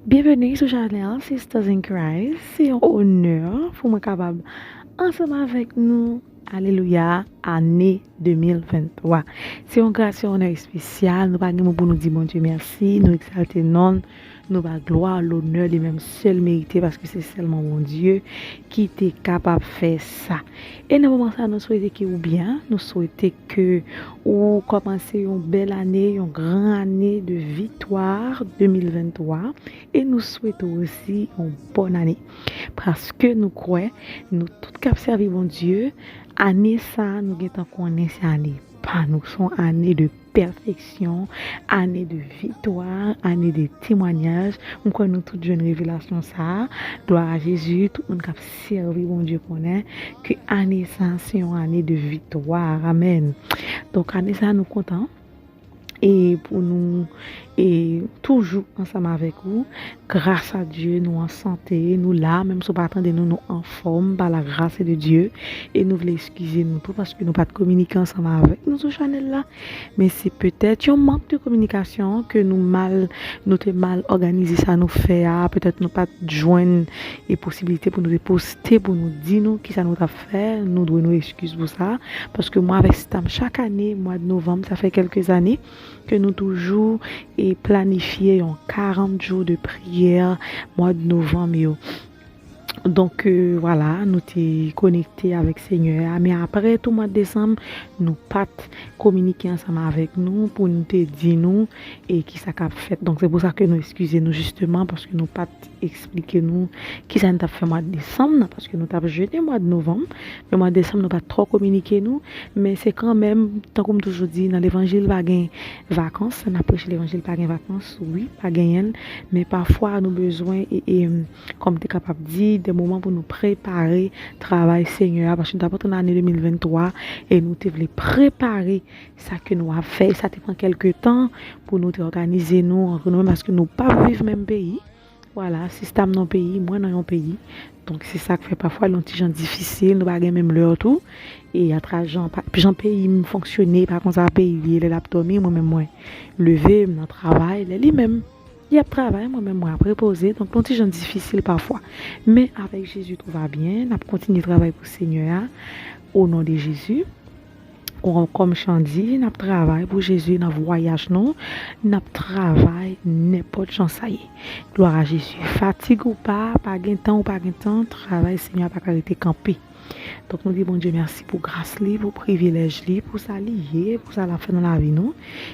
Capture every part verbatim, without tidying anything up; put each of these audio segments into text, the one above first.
Byenveni sou chanèl Sisters in Christ. Se yon onè pou mwen kapab ansanm avèk nou, alelouya, ane de mil venntwa. Se yon gras, se yon onè espesyal. Nou pa gen mo pou nou di Bondye mèsi. Nou egzalte non l. Nou ba glwa, lonè li menm sèl merite, paske se sèlman Bondye ki te kapab fè sa. E nan moman sa, nou swete ke ou byen, nou swete ke ou kòmanse yon bèl ane, yon gran ane de viktwa de mil venntwa, e nou swete w osi yon bòn ane. Paske nou kwè, nou tout k ap sèvi Bondye, ane sa a, nou gentan konnen se ane pa nou, se yon ane de pèfeksyon, ane de viktwa, ane de temwayaj. M kwè nou tout jwenn revelasyon sa a. Glwa a Jezi, tout moun k ap sèvi Bondye konnen ke ane sa a se yon ane de viktwa. Amèn. Donk, ane sa a, nou kontan e pou nou e toujou ansanm avèk ou. Gras a Dye, nou an sante, nou la, menm si w pa tande nou, nou anfòm, pa la grâce de Dieu. E nou vle eskize nou tou paske nou pa t kominike ansanm avèk nou sou chanèl la. Men se petèt yon mank de kominikasyon ke nou mal, nou te mal òganize sa nou fè a. Petèt nou pa t jwenn e posibilite pou nou te poste, pou nou di nou kisa nou t ap fè. Nou dwe nou eskiz pou sa. Paske mwen avèk Sistam, chak ane, mwa de novanm, sa fè kèlke zane ke nou toujou e planifye yon karant jou de priyè mwa de novanm yo. Donk, euh, vwala, nou te konekte avèk Senyè a, men apre tou mwa de desanm, nou pa t kominike ansanm avèk nou pou nou te di nou e kisa k ap fèt. Donk, se pou sa ke nou eskize nou jisteman, paske nou pa t eksplike nou kisa n t ap fè mwa de desanm nan, paske nou t ap jene mwa de novanm, men mwa de desanm, nou pa t twò kominike nou, men se kanmenm, tankou m toujou di, nan levanjil pa gen vakans, n ap preche levanjil pa gen vakans, wi, pa genyen l, men pafwa nou bezwen, e, e, kòm te kapab di, de moman pou nou prepare travay Senyè a, paske nou t ap antre nan ane de mil venntwa, e nou te vle prepare sa ke nou ap fè, e sa te pran kèlke tan pou nou te òganize nou ant nou menm, paske nou p ap viv menm peyi. Vwala, Sistam nan yon peyi, mwen nan yon peyi. Donk, se sa k fè pafwa l yon ti jan difisil, nou pa gen menm lè tou. E atra jan, pa- jan peyi m fonksyone, pa konsa peyi l ye, lè l ap dòmi, mwen menm mwen leve, m nan travay, lè li menm, li ap travay, mwen menm mwen ap repoze. Donk, yon ti jan difisil pafwa. Men avèk Jezi, tout va byen, n ap kontinye travay pou Senyè a, o non de Jezi. Kò- Kòm Chan di, n ap travay pou Jezi nan vwayaj nou, n ap travay nenpòt jan sa ye. Glwa a Jezi. Fatig ou pa, pa gen tan ou pa gen tan, travay Senyè a pa ka rete kanpe. Donk, nou di Bondye mèsi pou gras li, pou privilèj li, pou sa li ye, pou sa l ap fè nan lavi nou.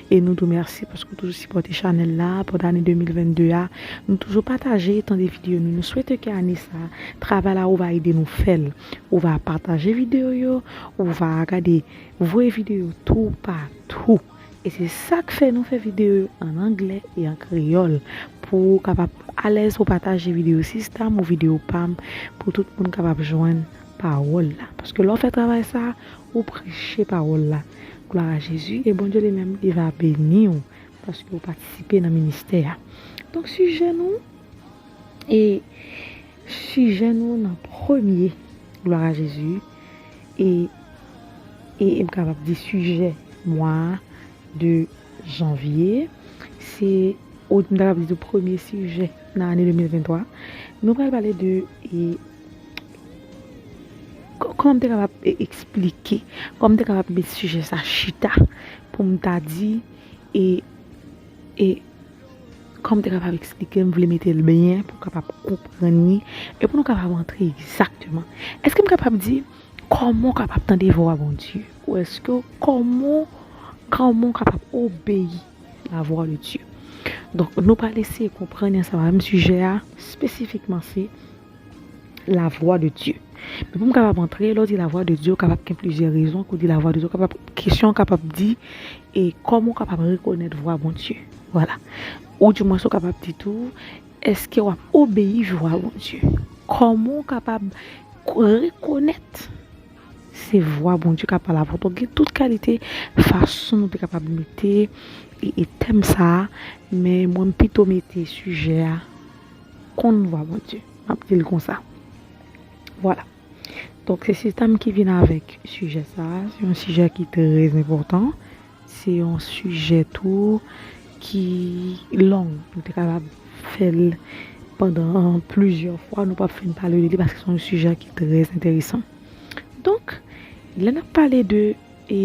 E nou di w mèsi paske w toujou sipòte chanèl la pandan ane de mil vennde a. Nou toujou pataje e tande videyo nou. Nou swete ke ane sa, travay la ou va ede nou fè l. Ou va pataje videyo yo, ou va gade, voye videyo toupatou. E se sa k fè nou fè videyo yo an anglè e an kreyòl, pou w kapab alèz pou w pataje videyo Sistam ou videyo pa m, pou tout moun kapab jwenn pawòl la. Paske lè w fè travay sa, ou preche pawòl la. Glwa a Jezi. E Bondye li menm, li va beni w, paske w patisipe nan ministè a. Donk, sijè nou, e sijè nou nan premye, glwa a Jezi, e, e, e m kapab di sijè mwa de janvye, se, ou m ta kapab di tou premye sijè nan ane de mil venntwa. Nou pral pale de, e, kò- kòman m te kapab e- eksplike, kòman m te kapab met sijè sa chita pou m ta di, e, e, kòman m te kapab eksplike, m vle mete l byen pou w kapab konprann li, e pou nou kapab antre egzakteman. Èske m kapab di, kòman w kapab tande vwa Bondye? Ou èske w, kòman, kòman w kapab obeyi la vwa de Dye? Donk, nou pral eseye konprann ansanm avè m sijè a, espesifikman se la vwa de Dye. Men pou m kapab antre, lè w di la vwa de Dye, w kapab gen plizyè rezon ke w di la vwa de Dye, w kapab, kesyon w kapab di, e kòman w kapab rekonèt vwa Bondye? Vwala. Ou dimwens ou kapab di tou, èske w ap obeyi vwa Bondye? Kòman w kapab rekonèt se vwa Bondye k ap pale avè w? Donk, gen tout kalite fason nou te kapab mete e, e tèm sa a, men mwen, m pito mete sijè a, konn vwa Bondye. M ap di l konsa. Vwala. Donk, se Sistam ki vin avèk sijè sa a. Se yon sijè ki trè enpòtan. Se yon sijè tou ki long. Nou te kapab fè l pandan plizyè fwa, nou p ap fin pale de li paske se yon sijè ki trè enteresan. Donk, lè n ap pale de, e,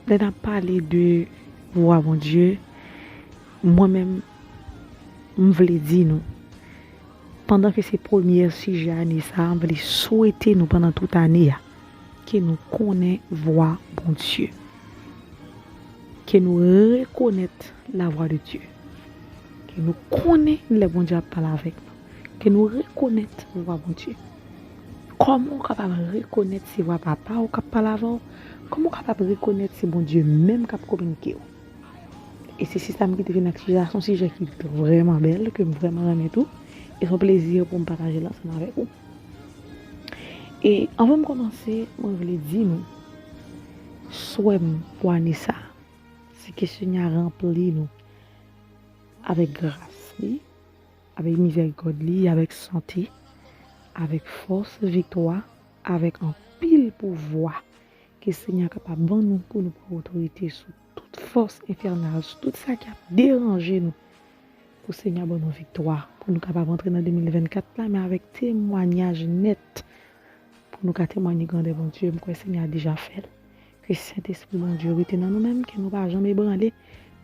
lè n ap pale de vwa Bondye, mwen menm, m vle di nou, pandan ke se premye sijè ane sa a, m vle swete nou pandan tout ane a, ke nou konnen vwa Bondye. Ke nou rekonèt la voix de Dieu. Ke nou konnen lè Bondye ap pale avèk nou. Ke nou rekonèt vwa Bondye. Kòman w kapab rekonèt se vwa papa w k ap pale avè w? Kòman w kapab rekonèt se Bondye menm k ap kominike w? E se sista m ki te vin ak sijè a, se yon sijè ki vrèman bèl, ke m vrèman renmen tou. E se yon plezi pou m pataje l ansanm avèk ou. E anvan m kòmanse, mwen vle di nou, swè m pou ane sa a, se ke Senyè a ranpli nou avèk gras li, avèk mizèrikòd li, avèk sante, avèk fòs, viktwa, avèk anpil pouvwa ke Senyè a kapab ban nou pou nou pran otorite sou tout fòs enfènal, sou tout sa ki ap deranje nou, pou Senyè a ban nou viktwa, pou nou kapab antre nan de mil vennkat la, men avèk temwayaj nèt, pou nou ka temwaye grandè Bondye. M kwè Senyè a deja fè l. Ke Sentespri Bondye rete nan nou menm, ke nou pa janm ebranle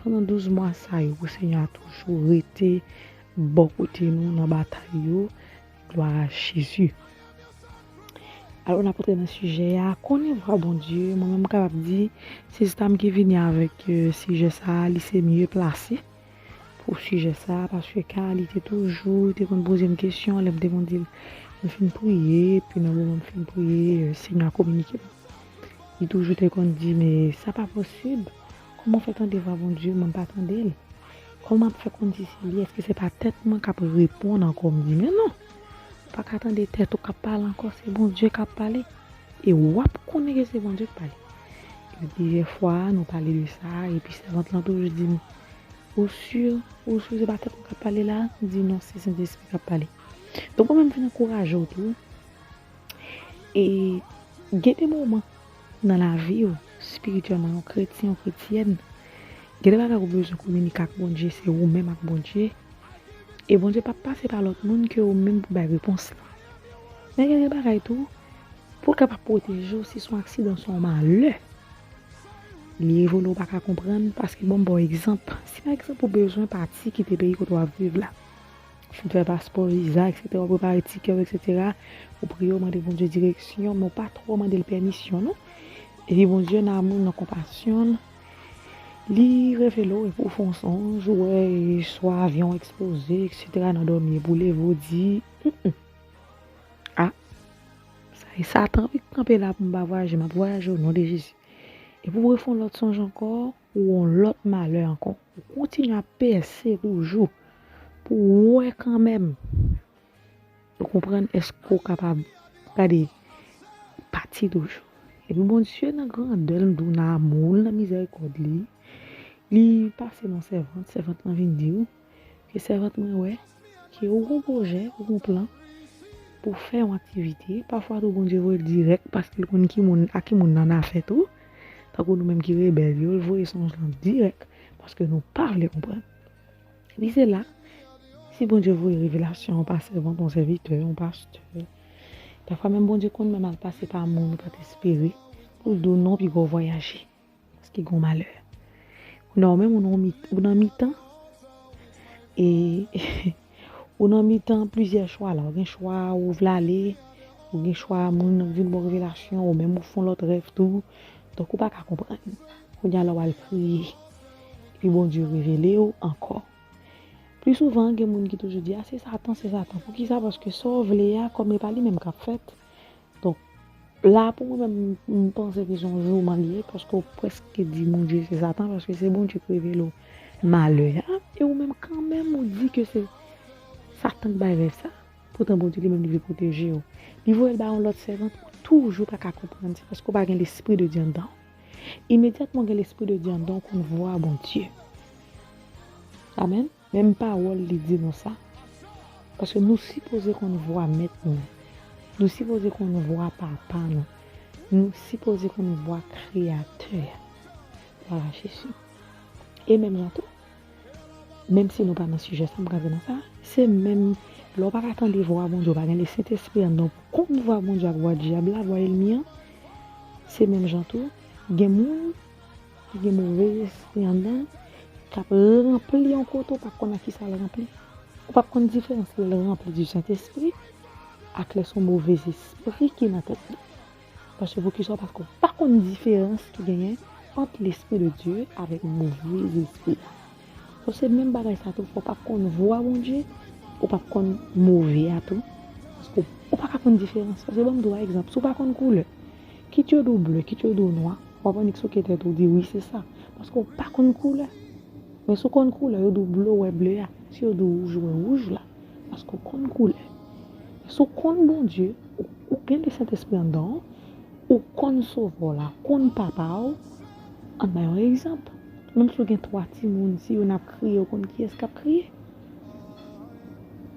pandan douz mwa sa yo, pou Senyè a toujou rete bò kote nou nan batay yo. Glwa a Jezi. Alò, n ap antre nan sijè a, konnen vwa Bondye. Mwen menm, m kapab di, se sista m ki vini avèk, e, sijè sa a, li se mye plase pou sijè sa a, paske Carl, li te toujou, li te konn poze m kesyon, lè m te konn di l, m fin priye, epi nan moman m fin priye, e, Senyè a kominike m. Li toujou te konn di, men sa pa posib. Kòman w fè tande vwa Bondye, mwen m pa tande l? Kòman m ap fè konn si se li? Èske se pa tèt mwen k ap reponn ankò? M di, men non. Ou pa ka tande tèt ou k ap pale ankò, se Bondye k ap pale. E w ap konnen ke se Bondye k pale. Epi plizyè fwa, nou pale de sa, epi sèvant lan toujou di m, ou si, ou si se pa tèt mwen k ap pale la? M di, non, se Sentespri k ap pale. Donk, mwen menm vin ankouraje w tou. E gen de moman nan lavi w, espirityèlman, yon kretyen, yon kretyèn, gen de bagay ou bezwen kominike ak Bondye, se ou menm ak Bondye. E Bondye p ap pase pa lòt moun ke ou menm pou bay repons lan. Men gen de bagay tou, pou l kapab pwoteje w, si se yon aksidan, se yon malè, li rive w, ou pa ka konprann, paske bon, m ba w egzanp. Si pa egzanp ou bezwen pati kite peyi kote w ap viv la, fin fè paspò, viza, etsetera, ou prepare tikè w, etsetera, ou priye, ou mande Bondye direksyon, men ou pa twò mande l pèmisyon, non. Epi Bondye nan amou l, nan konpasyon l, li revele w, epi w fè yon sonj, ou wè, e, swa avyon eksploze, etsetera, nan dòmi, epi w leve, w di, mm, mm. A, sa e Satan, wi, k kanpe la pou m pa vwayaje, m ap vwayaje o non de Jezi. Epi w refè yon lòt sonj ankò, ou yon lòt malè ankò. Ou kontinye ap pèse toujou pou w wè kanmenm. Ou konprann? Èske w kapab gade pati toujou? Epi Bondye nan grandè l, m di w, nan amou l, nan mizèrikòd li, li pase nan sèvant, sèvant lan vin di w, ke sèvant mwen wè ke ou gon pwojè, ou gon plan pou fè yon aktivite. Pafwa tou Bondye voye l dirèk paske l konn ki moun, a ki moun nan afè tou. Tankou nou menm ki rebèl yo, l voye sonj lan dirèk paske nou pa vle konprann. Epi se la, si Bondye voye revelasyon, yon pa sèvant, yon sèvitè, yon pastè, pafwa menm Bondye konn menm al pase pa moun ou pa t espere pou l di w non, piga w vwayaje. Paske gen yon malè. Ou nan, ou menm, ou nan, ou nan mitan. E ou nan mitan plizyè chwa la. Ou gen chwa ou vle ale, ou gen chwa moun nan vin ba w revelasyon, ou menm ou fè yon lòt rèv tou. Donk, ou pa ka konprann. Kounye a la, w al priye. Epi Bondye revele w ankò. Pli souvan, gen moun ki toujou di, a, se Satan, se Satan. Poukisa? Paske sa w vle a, kòm e pa li menm k ap fèt. Donk, la pou mwen menm, m panse ke se yon jouman li ye, paske w prèske di Bondye se Satan, paske se Bondye k revele w malè a, e ou menm kanmenm ou di ke se Satan k bay rèv sa. Poutan Bondye li menm li vle pwoteje w. Li voye l ba yon lòt sèvant, ou toujou pa ka konprann, se paske w pa gen Lespri de Dye anndan w. Imedyatman w gen Lespri de Dye anndan w, ou konn vwa Bondye. Amèn. Menm pawòl li di nou sa. Paske nou sipoze konn vwa Mèt nou. Nou sipoze konn vwa Papa nou. Nou sipoze konn vwa Kreyatè a. Glwa a Jezi. E menm jan tou, menm si nou pa nan sijè sa, m ka antre nan sa, se menm lè w pa ka tande vwa Bondye, w pa gen Lesentespri anndan w pou konn vwa Bondye ak vwa dyab la, vwa ènmi an, se menm jan tou, gen moun ki gen move espri anndan l, k ap ranpli yon kote, w p ap konn ak kisa l ranpli. Ou p ap konn diferans lè l ranpli di Sentespri ak lè se yon move espri ki nan tèt li. Paske poukisa? Paske w pa konn diferans ki genyen ant Lespri de Dye avèk move espri la. So, se menm bagay sa tou, fò w p ap konn vwa Bondye, ou p ap konn move a tou. Paske w pa ka konn diferans. Paske ban m di w egzanp, si w pa konn koulè, kit yo di w ble, kit yo di w nwa, w ap annik souke tèt ou, di wi, se sa. Paske w pa konn koulè. Men si w konn koulè, yo di w ble, w wè ble a. Si yo di w wouj, w wè wouj la. Paske w konn koulè. Si w konn Bondye, ou, ou gen Lesentespri anndan w, ou konn Sovè w la, konn Papa w, ann bay yon egzanp. Menm si w gen twa timoun, si youn ap kriye, ou konn kiyès k ap kriye.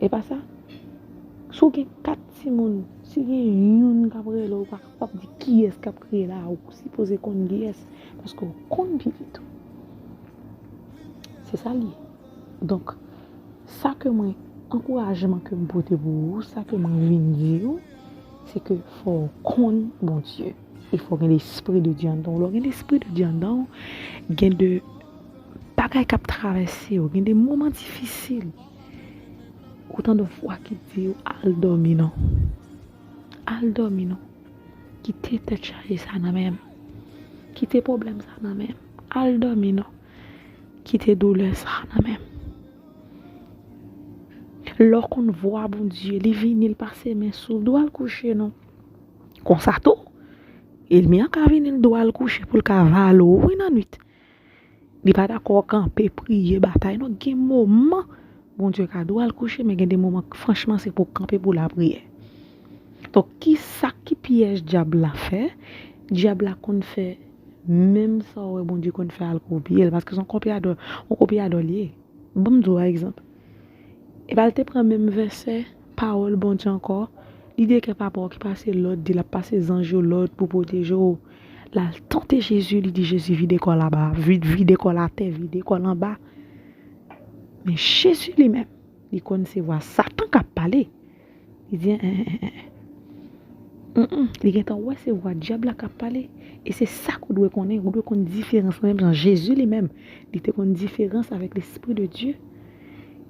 E pa sa? Si w gen kat timoun, si gen youn k ap rele w, ou pa kapab di kiyès k ap kriye la, ou sipoze konn kiyès, paske w konn pitit ou. Se sa l ye. Donk, sa ke mwen, ankourajman ke m pote pou ou, sa ke mwen vin di w, se ke fò w konn Bondye. E fò w gen Lespri de Dye anndan w. Lè w gen Lespri de Dye anndan w, gen de bagay k ap travèse w, gen de moman difisil. Ou tande yon vwa ki di w, al dòmi non. Al dòmi non. Kite tèt chaje sa nan men m. Kite pwoblèm sa nan men m. Al dòmi non. Kite doulè sa nan men m. Lè w konn vwa Bondye, li vini, li pase men sou w, di w al kouche non. Konsa tou, ènmi an ka vini, l di w al kouche pou l ka vale w wi nan nwit. Li pa dakò w kanpe, priye, batay non. Gen moman, Bondye ka di w al kouche, men gen de moman, franchman, se pou w kanpe pou w lapriyè. Donk, ki sa ki pyèj dyab la fè? Dyab la konn fè menm sa w wè Bondye konn fè al kopye l, paske se yon kopyadò, yon kopyadò l ye. Ban m di w yon egzanp. Epa l te pran menm vèsè, pawòl Bondye ankò, li dekè papa w ki pase lòd, di l ap pase zanj yo lòd pou pwoteje w. L al tante Jezi, li di Jezi vide kò l aba, vide, vide kò l atè, vide kò l anba. Men Jezi li menm, li konn se vwa Satan k ap pale. Li di, en, en, en, en. Mm, mm. Li gentan wè se vwa dyab la k ap pale. E se sa ke w dwe konnen. Ou dwe konn diferans menm jan Jezi li menm, li te konn diferans avèk Lespri de Dye.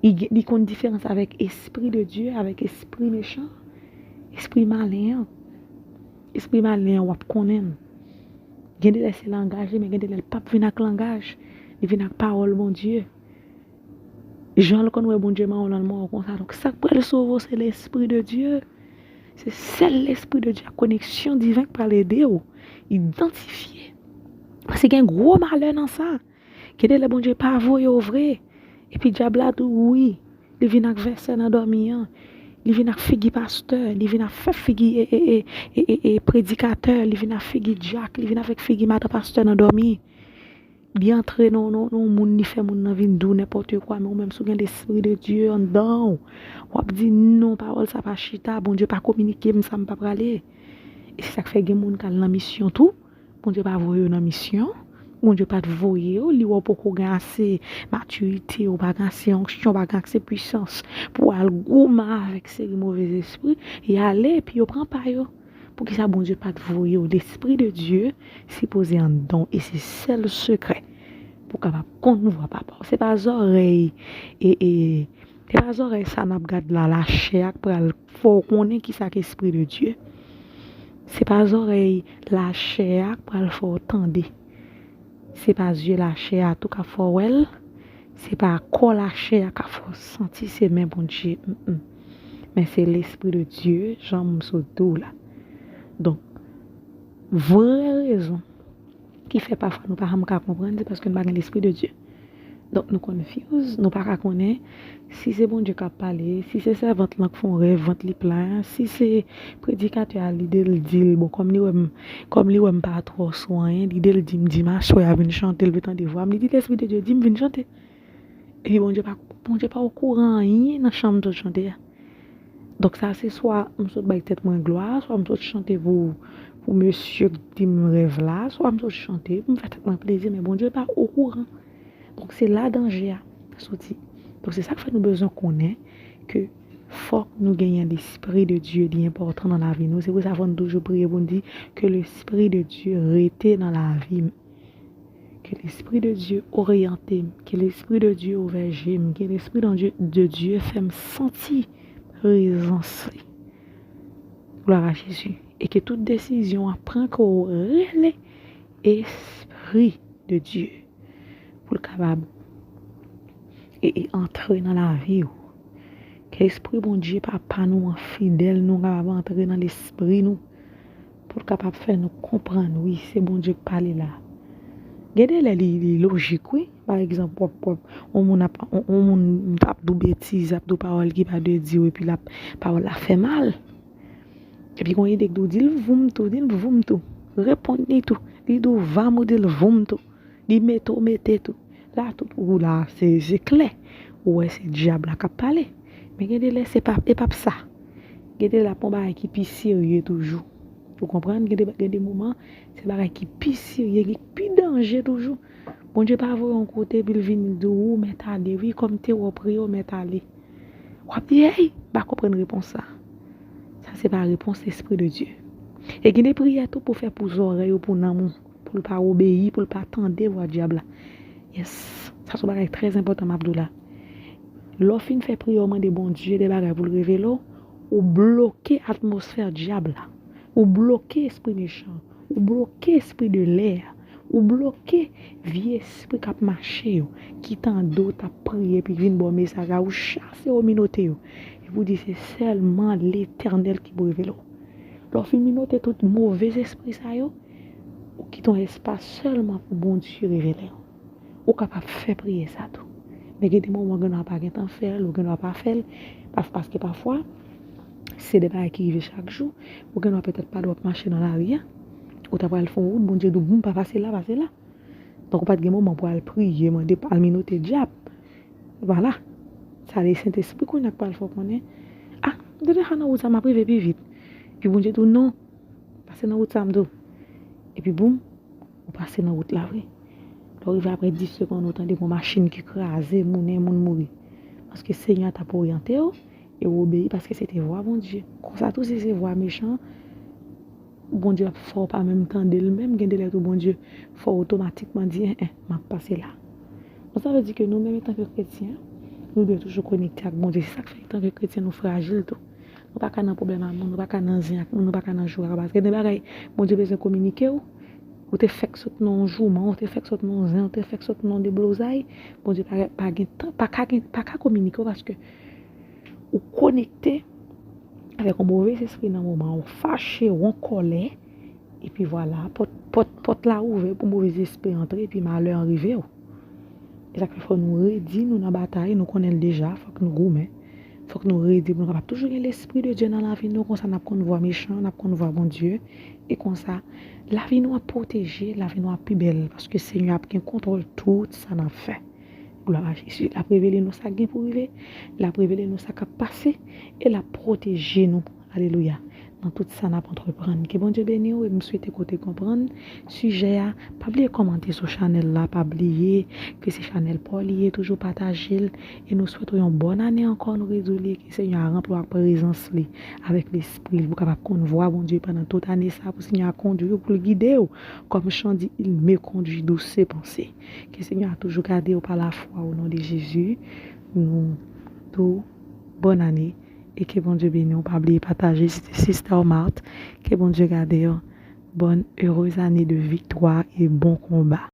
Li, gen- li konn diferans avèk Espri de Dye, avèk espri mechan. Espri malen an. Espri malen an, w ap konnen l. Gen de lè se langaj li, men gen de lè l p ap vin ak langaj. Li vin ak pawòl Bondye. Jan l konn wè Bondye mawon nan, l mawon konsa. Donk, sa k pral sove w, se Lespri de Dye. Se sèl Lespri de Dye ak koneksyon diven k pral ede w idantifye. Paske gen gwo malè nan sa. Gen de lè Bondye pa voye w vre. Epi dyab la di w wi. Li vin ak vèsè nan dòmi an. Li vin ak figi pastè. Li vin ak fè figi e, e, e, e, e, e predikatè. Li vin ak figi dyak. Li vin avèk figi madan pastè nan dòmi. Li antre nan, nan, nan moun, li fè moun nan vin di w nenpòt kwa, men ou menm si w gen Lespri de Dye anndan w, w ap di non, pawòl sa pa chita, Bondye pa kominike m sa, m pa prale. E se sa k fè gen moun k al nan misyon tou, Bondye pa voye yo nan misyon, Bondye pa t voye yo, li wè w poko gen ase matirite, ou pa gen ase onksyon, ou pa gen ase pwisans pou w al goumen avèk seri move espri, y ale, epi yo pran pa yo. Poukisa Bondye pa t voye w? Lespri de Dye sipoze anndan w, e se sèl sekrè pou w kapab konn vwa Papa w. Se pa zòrèy, e, e, se pa zòrèy sa n ap gad la, lachè a k pral fè w konnen kisa k Espri de Dye. Se pa zòrèy lachè a k pral fè w tande. Se pa zye lachè a tou k ap fè w wè l. Se pa kò lachè a k ap fè w santi se men Bondye. Mm, mm. Men se Lespri de Dye, jan m sot di w la. Donk, vrè rezon ki fè pafwa nou pa janm ka konprann, se paske nou pa gen Lespri de Dye. Donk, nou confuse, nou pa ka konnen si se Bondye k ap pale, si se sèvant lan k fè yon rèv, vant li plen, si se predikatè a, lide l di l, bon, kòm li wè m, kòm li wè m pa twò sou anyen, lide l di m, di m aswè a vin chante, l vle tande vwa m, li di Lespri de Dye di m vin chante. Epi Bondye pa, Bondye pa okouran anyen nan chan m sot chante a. Donk sa se swa m sot bay tèt mwen glwa, swa m sot chante pou, pou mesye k di m rèv la, swa m sot chante pou m fè tèt mwen plezi, men Bondye pa okouran. Donk se la danje a soti. Donk, se sa k fè nou bezwen konnen ke fòk nou genyen Lespri de Dye, li enpòtan nan lavi nou. Se pou sa fò n toujou priye pou n di, ke Lespri de Dye rete nan lavi m. Ke Lespri de Dye oryante m. Ke Lespri de Dye ouvè je m. Ke Lespri de Dye, de Dye fè m santi prezans li. Glwa a Jezi. E ke tout desizyon w ap pran, ke w rele Espri de Dye pou l kapab e, e antre nan lavi w. Ke Lespri Bondye, Papa nou an fidèl, nou kapab antre nan lespri nou, pou l kapab fè nou konprann, wi, se Bondye k pale la. Gen de lè li, li lojik, wi. Pa egzanp, w ap, w ap, yon moun ap, yon, yon moun ap di w betiz, ap di w pawòl ki pa dwe di w, epi l ap, pawòl la fè mal. Epi gon ide k di w, di l voum tou, di l voum tou. Reponn li tou. Li di w vam, ou di l voum tou. Li mete w mete tou. La tout ou la, se, se klè. Ou wè se dyab la k ap pale. Men gen de lè se pa, e p ap sa. Gen de lè ap yon bagay ki pi serye toujou. Ou konprann? Gen de, gen de moman, se bagay ki pi serye, ki pi danje toujou. Bondye pa voye yon kote epi l vin di w, ou mèt ale, wi, kòm te wè w priye, ou mèt ale. W ap di, hey, m pa konprann repons sa. Sa se pa repons Lespri de Dye. E gen de priyè tou pou fè pou zòrèy ou, pou nanm ou, pou l pa obeyi, pou l pa tande vwa dyab la. Yes. Sa se yon bagay trè enpòtan m ap di w la. Lè w fin fè priyè, w mande Bondye de bagay pou l revele w, ou bloke atmosfè dyab la. Ou bloke espri mechan. Ou bloke espri de lè a. Ou bloke vye espri k ap mache yo, ki tande w t ap priye, epi vin ba w mesaj la, ou chase yo, minote yo. Epi ou di se sèlman Letènèl ki pou revele w. Lè w fin minote tout move espri sa yo, ou kite yon espas sèlman pou Bondye revele w. Ou kapab fè priyè sa tou. Men gen de moman, ou gen dwa pa gentan fè l, ou gen dwa pa fè l, pa-, paske pafwa, se de bagay ki rive chak jou, ou gen dwa petèt pa dwe ap mache nan lari a, ou ta pral fè yon wout, Bondye di w, boum, pa pase la, pase la. Donk, ou pa t gen moman pou al priye, mande, al minote dyab. Vwala. Sa le Sentespri kounye a k pral fè w konnen, a, m te deja nan wout sa, m ap rive pi vit. Epi Bondye di w, non, pase nan wout sa, m di w. Epi boum, ou pase nan wout la vre. Lè w rive apre dis segonn, ou tande gon machin ki kraze moun, en moun mouri. Paske Senyè a t ap oryante w, e w obeyi paske se te vwa Bondye. Konsa tou, si se vwa mechan, Bondye ap fè w pa menm tande l menm, gen de lè tou Bondye fè w otomatikman di, en, en, m ap pase la. Donk, sa vle di ke nou menm, antanke kretyen, nou dwe toujou konekte ak Bondye. Se sa k fè, antanke kretyen, nou frajil tou. Nou pa ka nan pwoblèm ak moun, nou pa ka nan zen ak moun, nou pa ka nan joure ak moun. Paske gen de bagay, Bondye bezwen kominike w. Ou te fèk sot nan yon jouman, ou te fèk sot nan yon zen, ou te fèk sot nan yon deblozay. Bondye pa, pa gen tan, pa ka gen, pa ka kominike w paske ou konekte avèk yon move espri nan moman, ou fache, ou an kòlè. Epi vwala, pòt, pòt, pòt la ouvè pou move espri antre, epi malè an rive w. E sa k fè fò nou redi, nou nan batay, nou konnen l deja, fòk nou goumen. Fòk nou redi pou nou kapab toujou gen Lespri de Dye nan lavi nou, konsa n ap konn vwa mechan, n ap konn vwa Bondye, e konsa, lavi nou ap pwoteje, lavi nou ap pi bèl, paske Senyè ap gen kontwòl tout sa n ap fè. Glwa a Jezi. L ap revele nou sa k gen pou rive, l ap revele nou sa k ap pase, e l ap pwoteje nou. Alelouya. Nan tout sa n ap antreprann. Ke Bondye beni w, e m swete ke w te konprann sijè a. Pa bliye kòmante sou chanèl la, pa bliye ke se chanèl pa w li ye, toujou pataje l. E nou swete w yon bòn ane ankò, nou redi w li, ke Senyè a ranpli w ak prezans li, avèk lespri l, pou w kapab konn vwa Bondye pandan tout ane sa, pou Senyè a kondui w, pou l gide w. Kòm chan di, il me conduit douce et pensée. Ke Senyè a toujou gade w pa lafwa, o non de Jezi. Nou di w bòn ane. E ke Bondye beni w. Pa bliye pataje, se te Sister Marthe. Ke Bondye gade w. Bonne heureuse année de victoire et bon combat.